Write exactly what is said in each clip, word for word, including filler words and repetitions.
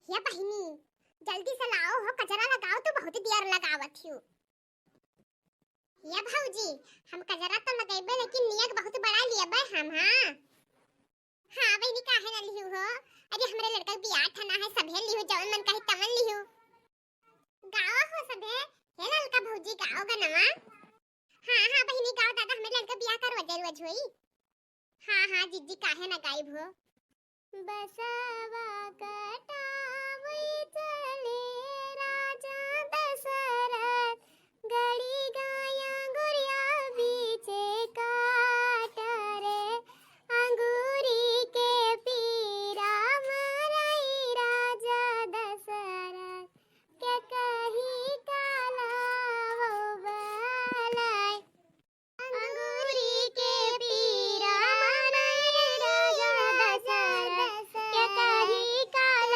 हे बहिनी, जल्दी से लाओ हो, कजरा लगाओ, तू बहुत देर लगावत हियो। हे भौजी, हम कजरा तो लगैबे, लेकिन नेग बहुत बड़ा लियबे हम, हाँ। हाँ बहिनी, काहे ना लिहू हो? अरे, हमरे लड़का के बियाह ठना है, सभे लिहू, जवन मन कही तवन लिहू। गाओ हो सभे, हे ललका भौजी, गाओ गनवा। हाँ, हाँ बहिनी, गाओ दादा, हमरे लड़का बियाह करवा जरूर होई। हाँ, हाँ जिज्जी, काहे ना गाइब हो। बसवा कटावै चले राजा दशरथ, गड़ी गाया गुरिया बीचे काट रे, अंगूरी के पीरा मराई राजा दशरथ, के कही काला वो बलाई। अंगूरी के पीरा मनाई राजा दशरथ, के कही काला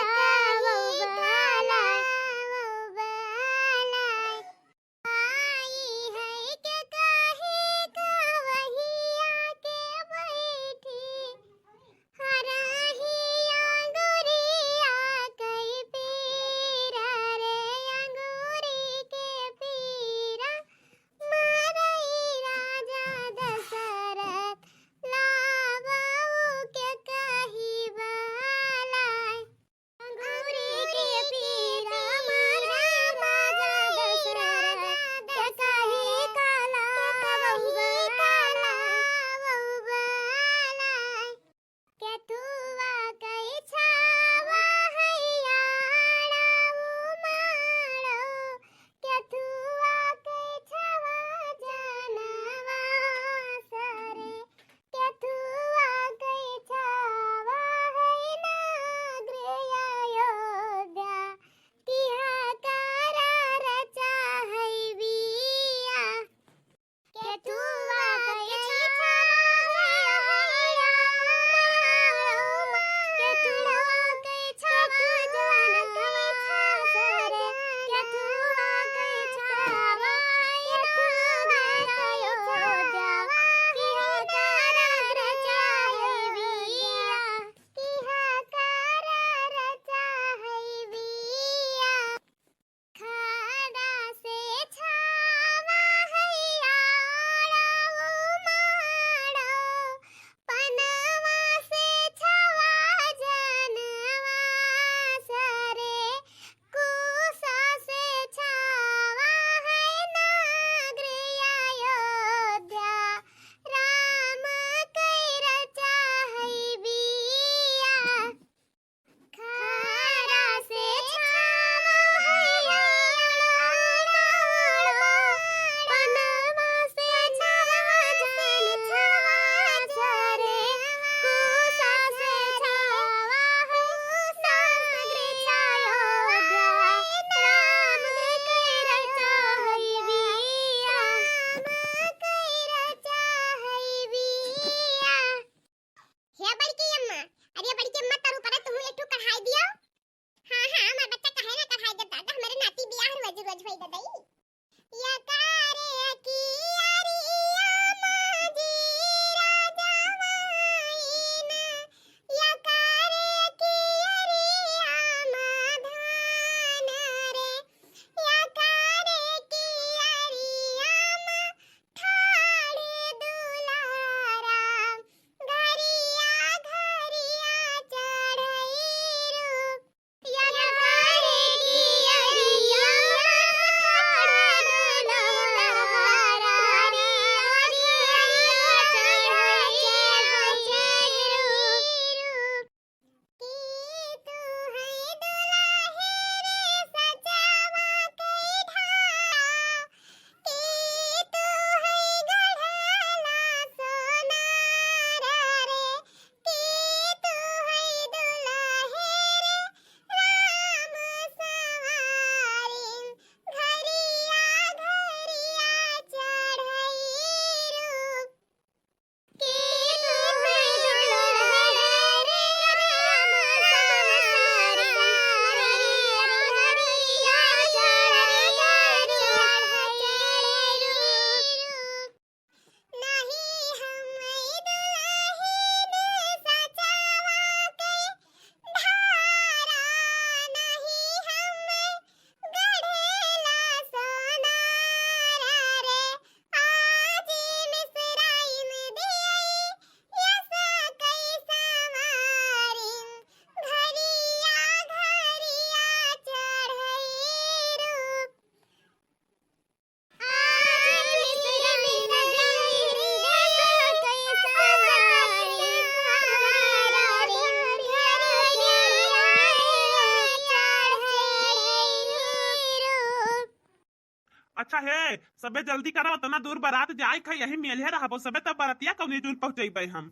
अच्छा हे, सबे जल्दी करो, उतना दूर बारात जाए के है, यही मेले रहबो सबे, तब बरतिया कौने जून पहुँचैबे हम।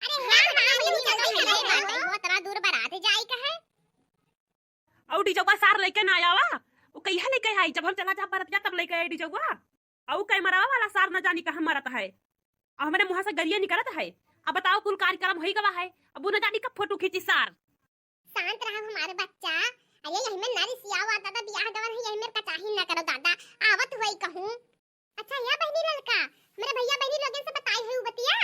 अरे हाँ, हाँ, हाँ, बहिनी, जल्दी करो, बहिनी, बहिनी, बहिनी। उतना दूर बारात जाए के है। अउ डीजवा सार लइके ना आवा, उ कहिया लइके आई, जब हम चला जा बरतिया तब लइके आई डीजवा। अउ कैमरा वाला सार न जानी कहाँ मरत है, अउ हमरे मुँह से गरिया निकरत है। अब बताओ, कुल कार्यक्रम होई गवा है, अब उ न जानी कब फोटो खींची सार। शांत रहो हमारे बच्चा। अरे यही में ना रिसियाओ दादा, बियाह गवन है, यही में कचाही ना करो दादा। आवत हुई कहूँ। अच्छा या बहिनी ललका, हमरे भैया बहिनी लोगन से बताई है उ बतिया?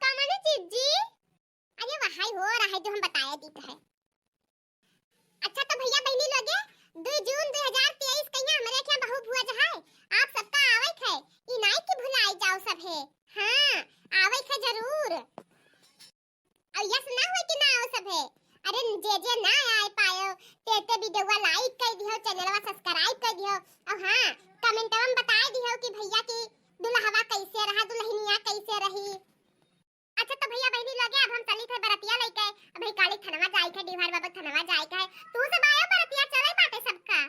कमनी चीज जी? अरे वही हो रहा है जो हम बताया दीत है। अच्छा तो भैया बहिनी लोगे, दो जून दो हज़ार तेईस कहिया हमरे क्या बहू भुआ जहाय, आप सबका आवै है, ई नाई कि भुलाई जाओ सब है। हाँ, आवै है जरूर। अउ यस ना हुए कि ना आओ सब है। अरे जे जे ना आए पायो, ते ते वीडियोवा like कर दियो, चैनलवा subscribe कर दियो। अउ हाँ, कमेंटवा में बताए दियो कि भैया की दुल्हवा कैसे रहा, दुल्हनिया कैसे रही। अच्छा तो भैया बहिनी लोगे, अब हम चली थे बरतिया लइके, अब भाई काली थनवा जाई थे, डिहवार बाबा थनवा जाई थे। तू सब आयो बरतिया, चले बाटे सबका।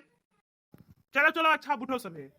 चलो चलो, अच्छा अब उठो सभे।